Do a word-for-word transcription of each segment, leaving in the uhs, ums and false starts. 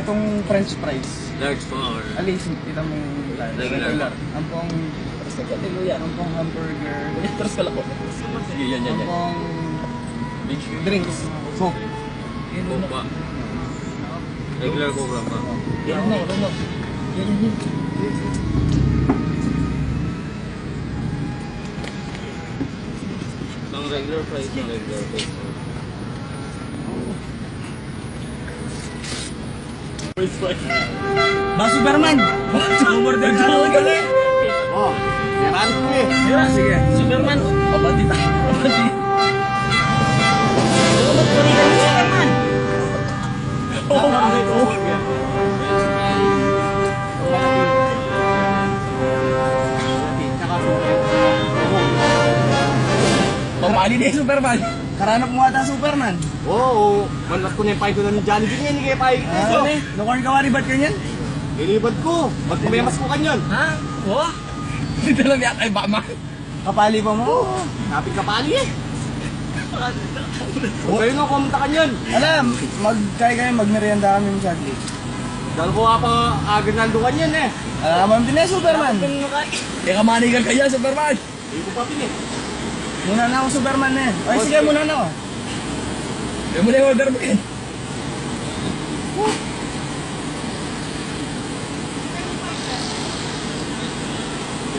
Itong French fries. Large po or? Alisin, kita mo yung regular. Regular. Ampong, ampong hamburger. Sige, yan, yan, yan. Ampong drinks. Coke. Coke pa. Regular Coke lang pa. Yan, no, no, no. Yan, yan, yan. Ng regular fries, ng regular Coke. Ba, Superman! Umorder ka na ulit. Oh, meron ko eh. Sige, sige. Superman. Pabati ta. Pabati. Salamat, Superman. Oh, bakit? Oh. Papali na yung Superman. Karanap mo ata Superman. Oo, manlas ko na yung payo na ni Jollibee ngayon, hindi kaya payo. Ah, ito. Ano eh? Nakuha ka wari ba't kanyan? Nilibad ko. Ba't kumemas ko kanyan? Ha? Oh? Hindi lang yata yung bama. Kapali pa mo? Oo, kapit kapali eh. Huwag kayo nga kumunta kanyan. Alam, magkaya kayo, magmerienda kami saglit. Dahil ko nga pa aganaldo kanyan eh. Alam mo, hindi na Superman. Teka, manigal kaya, Superman. Hindi ko pa pili. Muna na ako, Superman, eh. Ay, oh, sige, sige. Muna na ako. Yan mo na yung order mo, eh.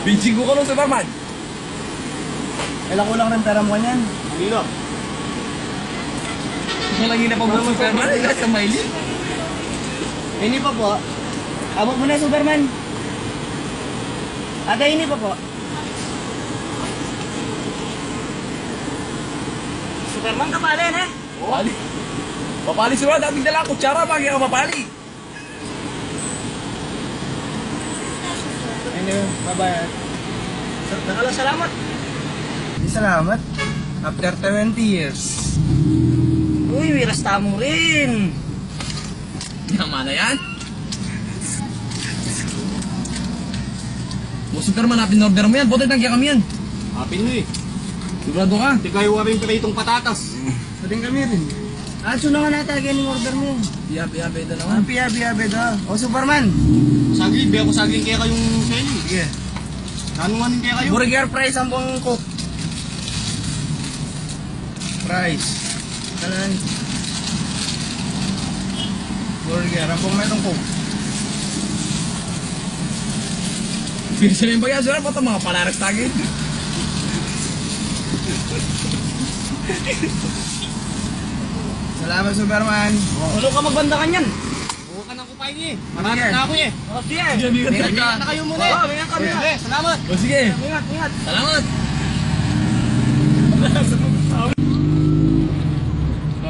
Binching ko ka nun, Superman. Kailan ko lang rin pera mo kanyan? Ang ilo. Malangin na pa mo, Superman. Ay, nasa maili. Ini pa po. Abot mo na, Superman. Ate, ini pa po. Superman, kapali na eh. Papali. Papali sila, dating dala kutsara, pag ikaw papali. Ano, babayad. Sa-, dakal a salamat. Di salamat. After twenty years. Uy, miras tamu rin. Tama na yan. Busog ka naman, apin order mo yan. Bote, tangke kami yan. Apin mo eh. Sigurado ka? Di kayo waring pritong patatas. Pwedeng kami rin. Ah, sino nga nata, gani order mo? Piya, piya, beda naman. Ah, piya, piya, beda. O, Superman. Saglit, biya ko saglit kaya kayong selling. Sige. Ano nga rin kaya kayo? Burger, fries, ampong Coke. Fries. Kanan. Burger, ampong meron Coke. Pinsan yung bagay, sarap ito, mga palaras tagin. Salamat, Superman. Ulo ka magbanda kanyan. Buka na ko pa ini. Marami na ako eh. O, sige. Sige, ingat ka. Ingat na kayo muna eh. O, ingat kami. Sige, salamat. O, sige. Ingat, ingat. Salamat.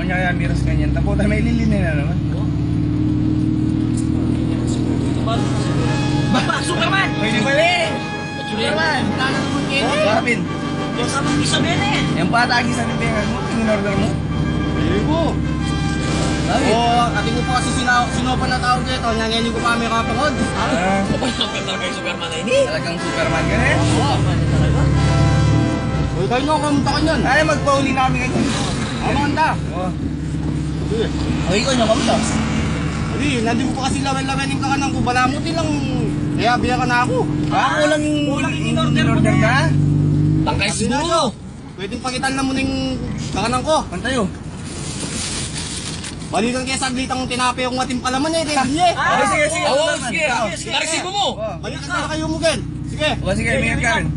Kaya miras kanyan. Tapo tayo, may lilin na naman. Ba, Superman! Pwede pala eh. Superman! Tangan mo, Kenny. Robin. Yung sa mga Isabel eh. Yung patagi sa bibingan mo, in order mo? Hindi po. Bakit? O, ating po kasi sina-, sinopa na tao dito. Nanganyan ko pa may kapangod. Ah. Kapal na kapal talaga yung Superman na ini. Talagang Superman ka na eh. Oo. Uy, kayo na, kamunta ka niyan. Ay, magpauli namin ngayon. Amang anda. Oo. Sige. Ay, ikaw na, kamusta? Hindi, nandun ko pa kasi lawen-lawen yung kakanan ko. Balamuti lang, kaya biya ka na ako. Ah, kulang yung, kulang yung in-order mo na. Tangkay siguro. Pwedeng pakitan na mo ning kakanan ko. Pantayo. Balikan kaya saglit ang tinape yung ating palaman eh, dahil niya eh. Ah, sige, sige. Oo, sige. Sige, sige. Narisibo mo. Balikan na kayo mo, Gen. Sige. O, sige, mingat ka rin.